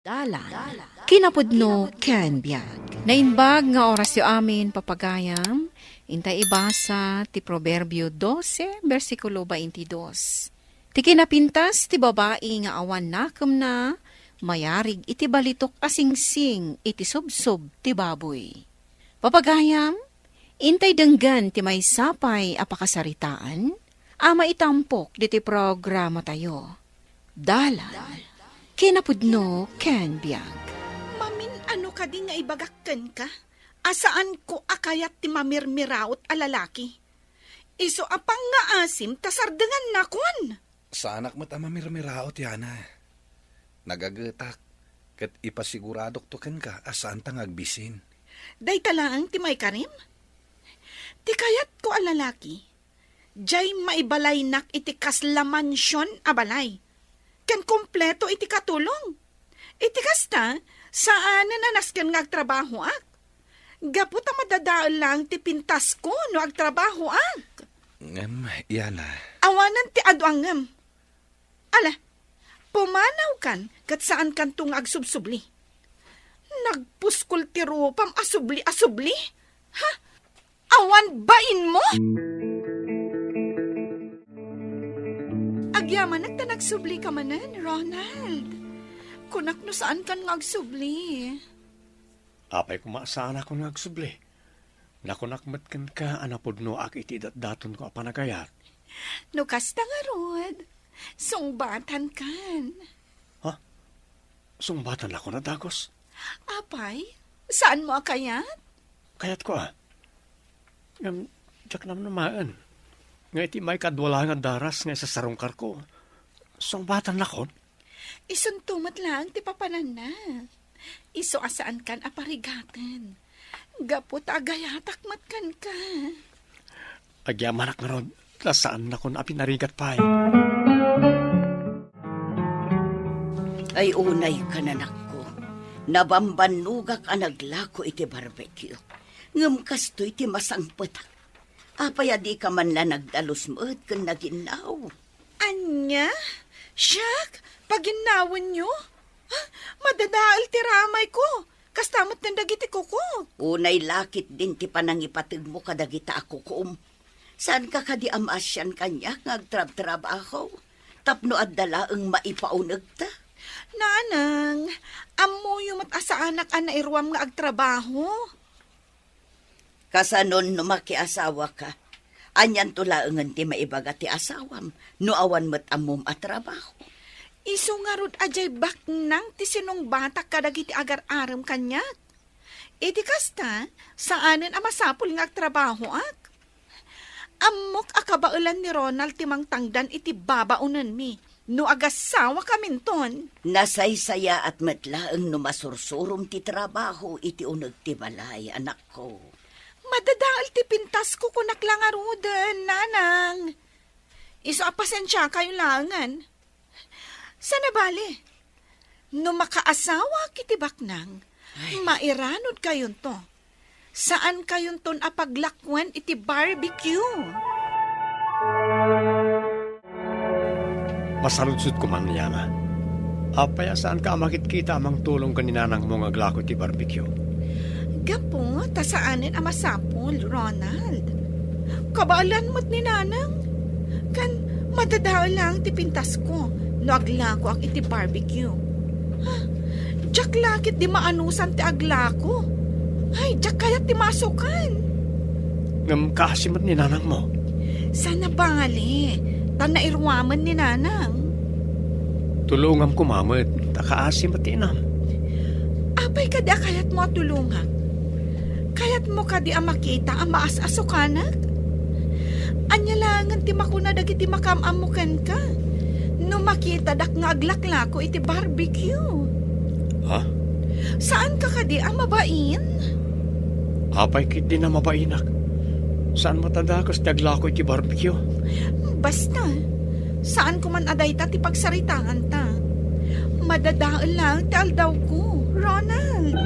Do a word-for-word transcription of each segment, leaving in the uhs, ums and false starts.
Dalan, kinapudno ken biag. Naimbag nga orasyo amin, papagayam. Intay ibasa ti Proverbio dose, bersikulo baintidos. Ti kinapintas ti babai nga awan nakemna, mayarig iti balitok a singsing iti subsob ti baboy. Papagayam, intay denggen ti maysa pay a pakasaritaan a maitampok ditoy programatayo. Dalan, kinapudno ken biag. Mamin-ano kadi nga ibagak kenka a saanko a kayat ti mamirmiraot a lalaki? Isu a pangngaasim ta sardengannakon. Saanak met a mamirmiraot, Yana. Nagagetak, ket ipasiguradokto kenka a saanta nga agbisin. Dayta laeng ti maikarim? Ti kayatko a lalaki, diay maibalaynak iti kasla mansion a balay, ken kompleto iti katulong. Iti kasta, saanen a nasken nga agtrabahoak. Gapu ta madadael laeng ti pintasko no agtrabahoak. Ngem, Yana. Awanen ti adu a ngem. Ala, pumanawkan ket saankanto nga agsubsubli. Nagpuskol ti rupam a subli a subli? Ha? Awan bainmo? Agyamanak ta nagsublika manen, Ronald. Kunak no saankan nga agsubli. Apay koma a saanakon nga agsubli? Nakunak met kenka a napudnoak iti datdatonko a panagayat. No kasta ngarud, sungbatankan. Ha? Sungbatanakon a dagus? Apay, saanmo a kayat? Kayatko a. Ngem, diak namnamaen nga iti maikadua laeng a daras nga isasarungkarko, sungbatannakon? Isunto met laeng ti papananna. Isu a saankan a parigaten. Gapu ta agayatak met kenka. Agyamanak ngarud, ta saannakon a pinarigat pay. Ay, unay, kananakko, nabambannogak a naglako iti barbecue. Ngem kastoy ti masangpetak. Apay a dika man la nagdalus met ken naginnaw? Ania? Siak? Paginnawenyo? Ha? Madadael ti ramayko. Kasta met ken dagiti kuko. Unay la ketdin ti panangipategmo kadagita a kukom. Saanka kadi a maasian kaniak nga agtrabtrabaho tapno adda laeng maipaunegta? Nanang, ammoyo met a saanak a nairuam nga agtrabaho. Kasanon no makiasawaka? Anianto laengen ti maibaga ti asawam no awan met ammom a trabaho? Isu ngarud a diay baknang ti sinungbatak kadagiti agar-arem kaniak. Iti kasta, saanen a masapul nga agtrabahoak. Ammok a kabaelan ni Ronald ti mangtangdan iti babaonenmi no agasawa kaminton. Nasaysayaat met laeng no masursurom ti trabaho iti uneg ti balay, anakko. Madadael ti pintasko, kunak la ngaruden, nanang. Isu a pasensiakayo laengen. Saan a bale, no makaasawak iti baknang, ay, mairanudkayonto. Saankayonton a paglakuen iti barbecue. Masaludsodko man, Yana. Apay a saanka a makitkita a mangtulong ken ni nanangmo nga aglako iti barbecue? Gapu ta saanen a masapul, Ronald. Kabaelan met ni nanang. Ken madadael laeng ti pintasko no aglakoak iti barbecue. Ha? Diak la ketdi maanusan ti aglako. Ay, diak kayat ti maasukan. Ngem kaasi met ni nanangmo. Saan a bale, ta nairuamen ni nanang. Tulongam koma met, ta kaasi met ti inam. Apay kadi a kayatmo a tulongak? Kayatmo kadi a makita a maas-asukanak? Ania laengen ti makuna dagiti makaam-ammo kenka no makitadak nga aglaklako iti barbecue? Ha? Saanka kadi a mabain? Apay ketdin a mabainak? Saan met a dakes ti aglako iti barbecue? Basta, saanko man a dayta ti pagsaritaanta. Madadael laeng ti aldawko, Ronald.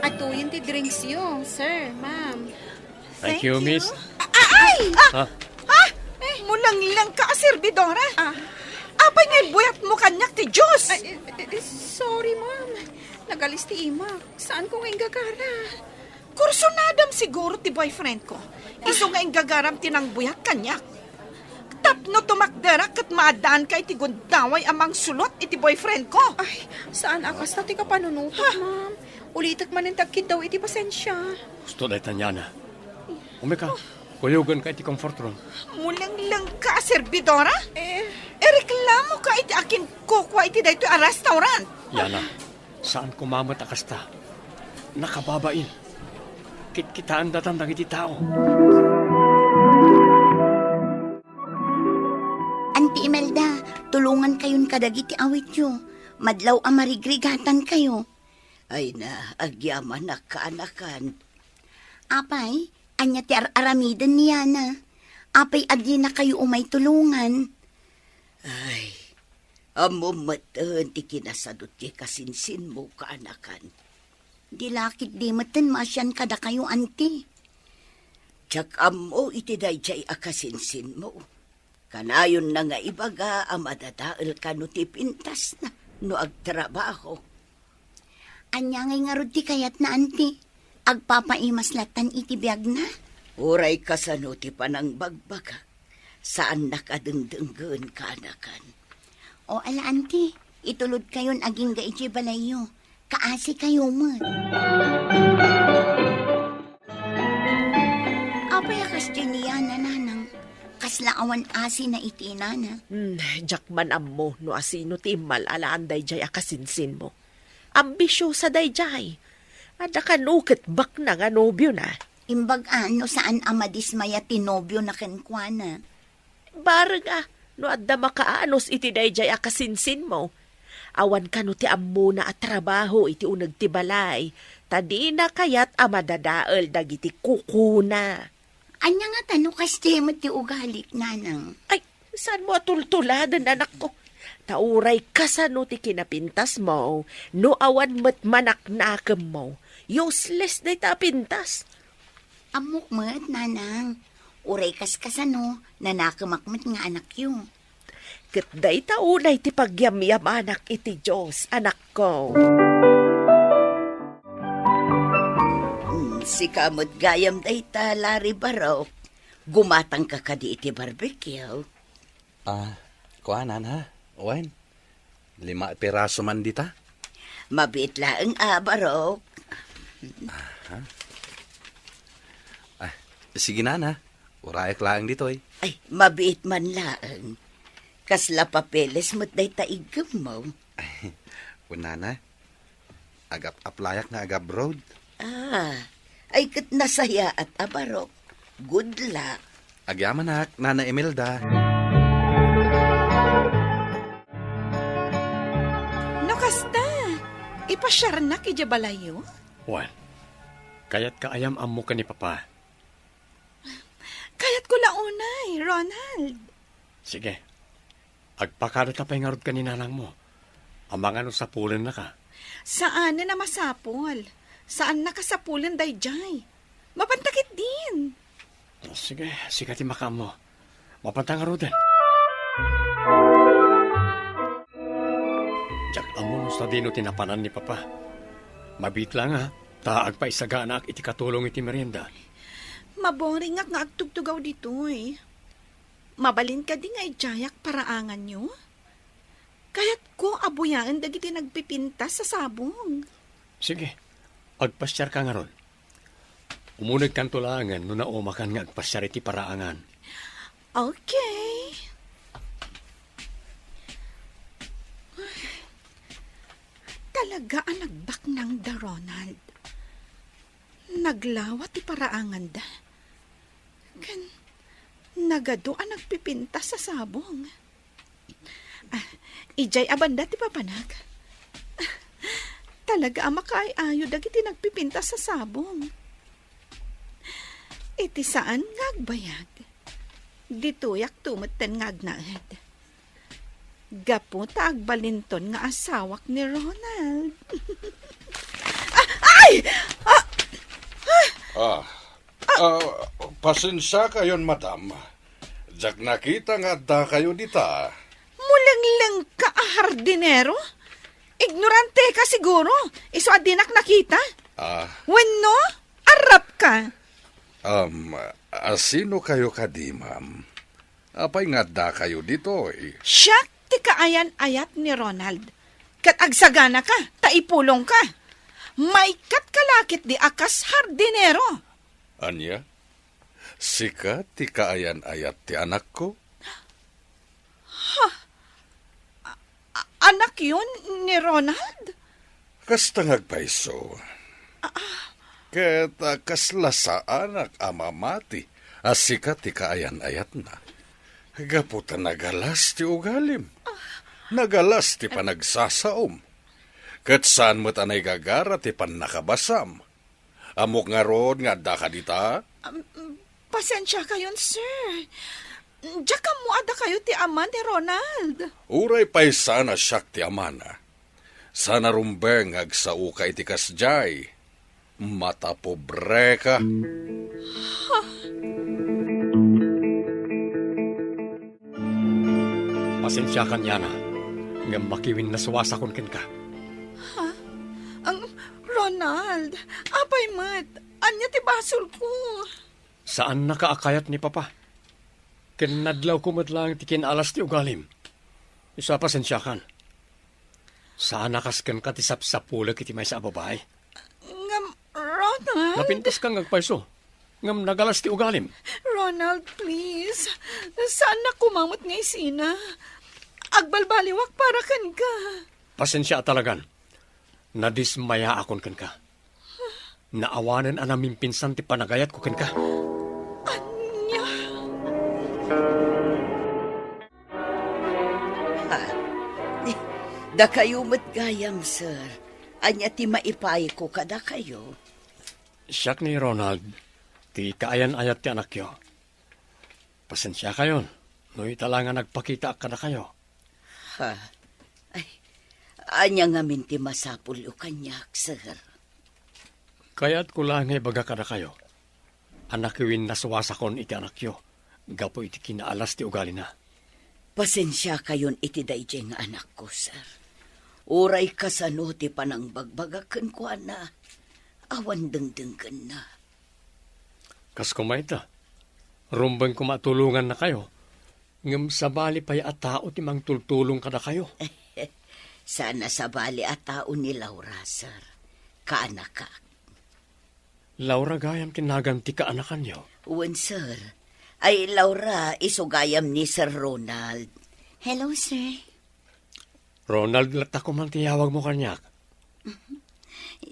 Atoyen ti drinksyo, sir, ma'am. Thank you, miss. A-, ay! Ah! Ah! Ah! Eh, mulanglang ka a serbidora. Ah. Ah, Apay nga imbuyatmo kaniak ti juice? Ay, eh, eh, sorry, ma'am. Nagalis ti imak. Saanko nga inggagara. Kursunadam siguro ti boyfriend ko. Isu nga inggagaram ti nangbuyat kaniak. Tapno tumakderak ket maaddaanka iti gundaway a mangsulot iti boyfriend ko. Ay, saan a kasta ti kapanunotak, ma'am. Ulitek manen ti agkiddaw iti pasensia. Husto dayta, Yana. Umika, kuyogenka iti comfort room. Mulenglengka a servidora? Eh. Ireklamoka iti akinkukua iti daytoy a restaurant. Yana, saan koma met a kasta. Nakababain. Kitkitaendatan dagiti tao. Anti Imelda, tulongankayon kadagiti awityo. Madlaw a marigrigatankayo. Ay na, agyamanak, kaanakan. Apay, ania ti ar-aramiden ni Yana? Apay a dinakayo umay tulongan? Ay, ammom metten ti kinasadot ti kasinsinmo, kaanakan. Di la ketdi metten maasian kadakayo, anti. Diak ammo iti daydiay a kasinsinmo. Kanayonna nga ibaga a madadael kano ti pintasna no agtrabaho. Ania ngay ngarud ti kayatna, anti? Agpapaimas lattan iti biagna? Uray kasano ti panangbagbagak, saannak a dengdenggen, kaanakan. O ala, anti, itulodkayon agingga idiay balayyo. Kaasikayo met. Apay a kasdiay ni Yana, nanang? Kasla awan asina iti inana. Hmm, diak man ammo no asino ti immal-alaan daydiay a kasinsinmo. Ambisiosa daydiay. Adda kano ket bakna nga nobiona. Imbag a no saan a madismaya ti nobiona kenkuana. Bareng a, no adda makaanus iti daydiay a kasinsinmo. Awan kano ti ammona a trabaho iti uneg ti balay, ta dina kayat a madadael dagiti kukuna. Ania ngata no kasdiay met ti ugalik, nanang? Ay, saanmo a tultuladen, anakko. Ta uray kasano ti kinapintasmo, no awan met manaknakemmo, useless dayta a pintas. Ammok met, nanang. Uray kaskasano, nanakemak met nga anakyo. Ket dayta unay ti pagyamyamanak iti Dios, anakko. Hmm, sika met gayam dayta, Larry Barok. Gumatangka kadi iti barbecue? Ah, kuanan, ha? Wen, lima piraso man dita. Mabiit laeng a, Barok. Aha. Ah, sige, nana. Uraek laeng ditoy. Ay, mabiit man laeng. Kasla papeles met dayta iggemmo? Ay, kunana, agap-aplayak nga agabroad. Ah, ay ket nasayaat a, Barok. Good luck. Agyamanak, Nana Imelda. No kasta, ipasiarnak idiay balayyo? Wen, kayatka a yam-ammo ken ni Papa? Kayatko la unay, Ronald. Sige. Agpakadata pay ngarud ken ni nanangmo. Amangan no sapulennaka. Saanen a masapul. Saannaka sapulen daydiay. Mapanta ketdin. Sige, sika ti makaammo. Mapanta ngaruden. Diak ammo no sadino ti napanan ni Papa. Mabiit laeng a, ta agpaisaganaak iti katulong iti merienda. Maboringak nga agtugtugaw ditoy. Mabalin kadi nga idiayak paraanganyo? Kayatko a buyaen dagiti nagpipintas a sabong. Sige, agpasiarka ngarud. Umunegkanto laengen no naumakan nga agpasiar iti paraangan. Okay. Talaga a nagbaknangda, Ronald. Naglawa ti paraanganda. Ken nagadu a nagpipintas a sabong. Ah, idiay a banda ti papanak. Ah, talaga a makaay-ayo dagiti nagpipintas a sabong. Iti saan nga agbayag, ditoyakto metten nga agnaed. Gapu ta agbalinton nga asawak ni Ronald. Ah, ay! Ah! Ah, ah, pasensiakayon, madam. Diak nakita nga addakayo dita. Mulengleng Dinero? Ignorante ka siguro, isu a dinak nakita. Ah. Wenno, arap ka. Um, a, sino kayo kadi, ma'am? Apay nga adda kayo ditoy? Siak ti kaayan-ayat ni Ronald. Ket agsagana ka, ta ipulong ka. Maikkat ka la ketdi a kas hardinero. Ania? Sika ti kaayan-ayat ti anakko? Ha? A-, a-, anakyo ni Ronald? Kasta nga agpayso. Ah, ah. Ket, ah, kasla saanak a mamati a sika ti kaayan-ayatna. Gapu ta nagalas ti ugalim. Ah. Nagalas ti panagsasaom. Ket saan met a naigagara ti pannakabasam. Ammok ngarud nga addaka dita? Um, pasensiakayon, sir. Diak ammo a dakayo ti ama ni Ronald. Uray pay saan a siak ti amana. Saan a rumbeng nga agsaoka iti kasdiay. Matapobreka. Pasensiakan, Yana, ngem makiwinnasuasakon kenka. Ha? Ang Ronald, apay met, ania ti basolko? Saannaka a kayat ni Papa. Ken nadlawko met laeng ti kinaalas ti ugalim. Isu a pasensiakan. Saan a kas kenka ti sapsapulek iti maysa a babai. Ngem, Ronald. Napintaska nga agpayso. Ngem nagalas ti ugalim. Ronald, please. Saan a koma met nga isina. Agbalbaliwak para kenka. Pasensia a talagan. Nadismayaakon kenka. Naawanen a namimpinsan ti panagayatko kenka. Ania? Ha? Dakayo met gayam, sir. Ania ti maipayko kadakayo? Siak ni Ronald, ti kaayan-ayat ti anakyo. Pasensiakayon no ita la nga nagpakitaak kadakayo. Ha? Ay, ania ngamin ti masapulyo kaniak, sir? Kayatko la nga ibaga kadakayo a nakiwinnasuasakon iti anakyo gapu iti kinaalas ti ugalina. Pasensiakayon iti daydiay nga anakko, sir. Uray kasano ti panangbagbagak kenkuana, awan dengdenggenna. Kas koma ita, rumbeng koma a tulongannakayo, ngem sabali pay a tao ti mangtultulong kadakayo. Saan a sabali a tao ni Laura, sir. Kaanakak. Laura gayam ti nagan ti kaanakanyo? Wen, sir. Ay, Laura, isu gayam ni Sir Ronald. Hello, sir. Ronald latta koman ti yawagmo kaniak.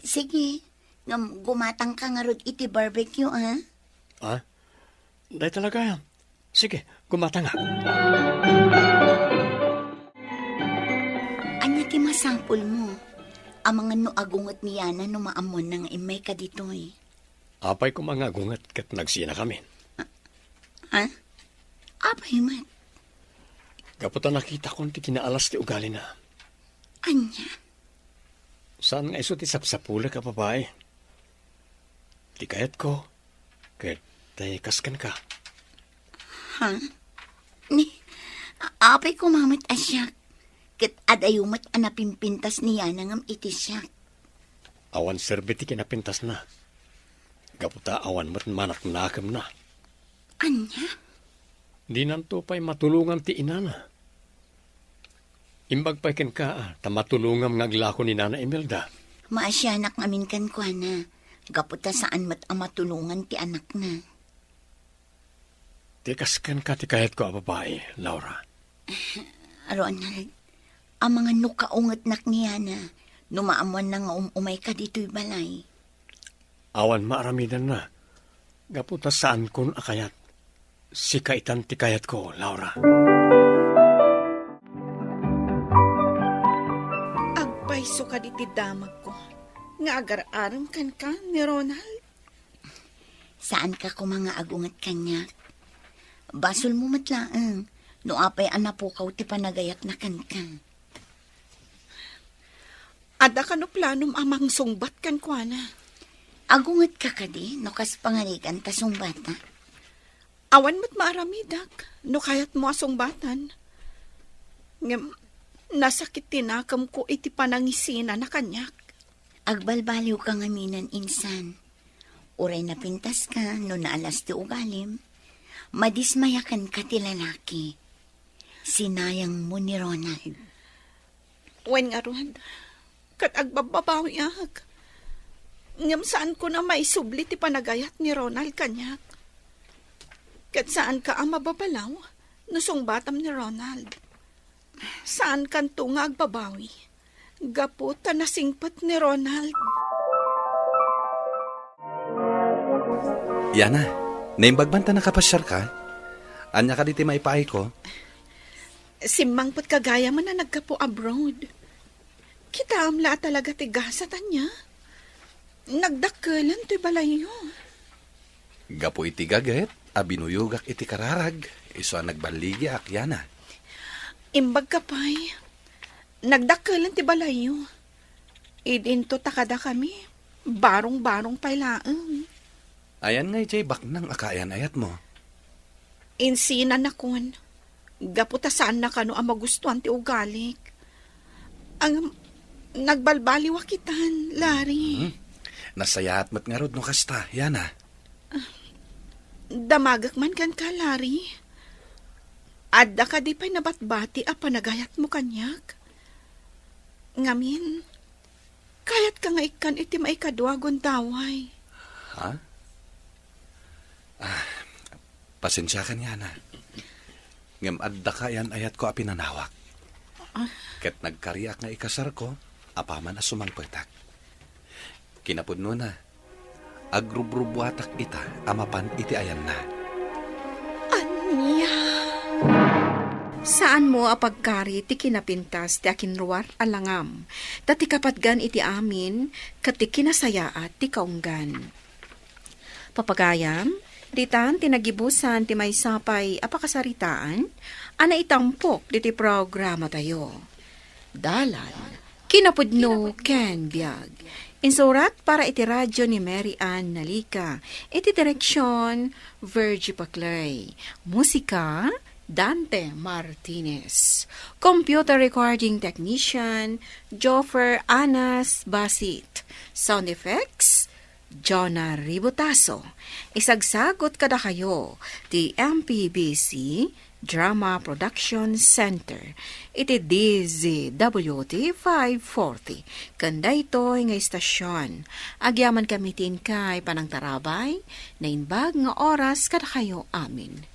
Sige, ngem gumatangka ngarud iti barbecue, a? A? Dayta la gayam. Sige, gumatangak. Ania ti masapulmo? Amangan no agunget ni Yana no maammoanna nga immayka ditoy. Apay koma nga agunget ket nagsinakamin. A? Apay met? Gapu ta nakitakon ti kinaalas ti ugalina. Ania? Saan nga isu ti sapsapulek a babai. Ti kayatko, ket ti kas kenka. Ha? Ni, apay koma met a siak, ket adayo met a napimpintas ni Yana ngem iti siak. Awan serbi ti kinapintasna. Gapu ta awan met manaknakemna. Ania? Dinanto pay matulongan ti inana. Imbag pay kenka, a, ta matulongam nga aglako ni Nana Imelda. Maasianak ngamin kenkuana, gapu ta saan met a matulongan ti anakna. Ti kas kenka ti kayatko a babai, Laura. Ronald, amangan no kaungetnak ni Yana, no maammoanna nga um-umayka ditoy balay. Awan maaramidanna, gapu ta saankon a kayat. Sika itan ti kayatko, Laura. Agpayso kadi ti damagko nga agar-arem kenka ni Ronald? Saanka koma nga agunget kaniak. Basolmo met laeng no apay a napukaw ti panagayatna kenka. Adda kano planom a mangsungbat kenkuana? Agungetka kadi no kas pangarigan ta sungbata? Awan met maaramidak no kayatmo a sungbatan. Ngem, Nasakit ti nakemko iti panangisinana kaniak. Agbalbaliwka ngaminen, insan. Uray napintaska no naalas ti ugalim, madismayakenka ti lalaki. Sinayangmo ni Ronald. Wen ngarud, ket agbabbabawiak. Ngem saanko a maisubli ti panagayat ni Ronald kaniak. Ket saanka a mababalaw no sungbatam ni Ronald. Saankanto nga agbabawi gapu ta nasingpet ni Ronald. Yana, naimbag man ta nakapasiarka? Ania kadi ti maipaayko? Simmangpet gayam a naggapu abroad. Kitaem la a talaga ti gasat, ania? Nagdakkelen toy balayyo. Gapu iti gaget a binuyogak iti kararag, isu a nagballigiak, Yana. Imbagka pay, nagdakkelen ti balayyo. Idinto ta kadakami, barong-barong pay laeng. Ayan nga idiay baknang a kaayan-ayatmo? Insinanakon, gapu ta saanna kano a magustuan ti ugalik. Ang nagbalbaliwak itan, Larry. Hmm. Nasayaat met ngarud no kasta, Yana. Damagek man kenka, Larry. Adda kadi pay nabatbati a panagayatmo kaniak? Ngamin, kayatka nga ikkan iti maikadua a gundaway. Ha? Ah, pasensiakan, Yana. Ngem adda kaayan-ayatko a pinanawak. Ah. Ket nagkariak nga ikasarko apaman a sumangpetak. Kinapudnona, agrubrubuatak ita a mapan iti ayanna. Ania? Saanmo a pagkari ti kinapintas ti akinruar a langam, ta ti kapatgan iti amin ket ti kinasayaat ti kaunggan. Papagayam, ditan ti nagibusan ti maysa pay a pakasaritaan a naitampok diti programatayo. Dalan, kinapudno ken biag. Insurat para iti radyo ni Mary Ann Nalica. Iti direksyon, Virgie Paclay. Musika, Dante Martinez. Computer recording technician, Joffer Anas Basit. Sound effects, Jonah Ributaso. Isagsagut kadakayo ti M P B C Drama Production Center iti D Z W T five forty. Ken daytoy nga istasyon, agyamankami ti inkay panangtarabay, naimbag nga oras kadakayo amin.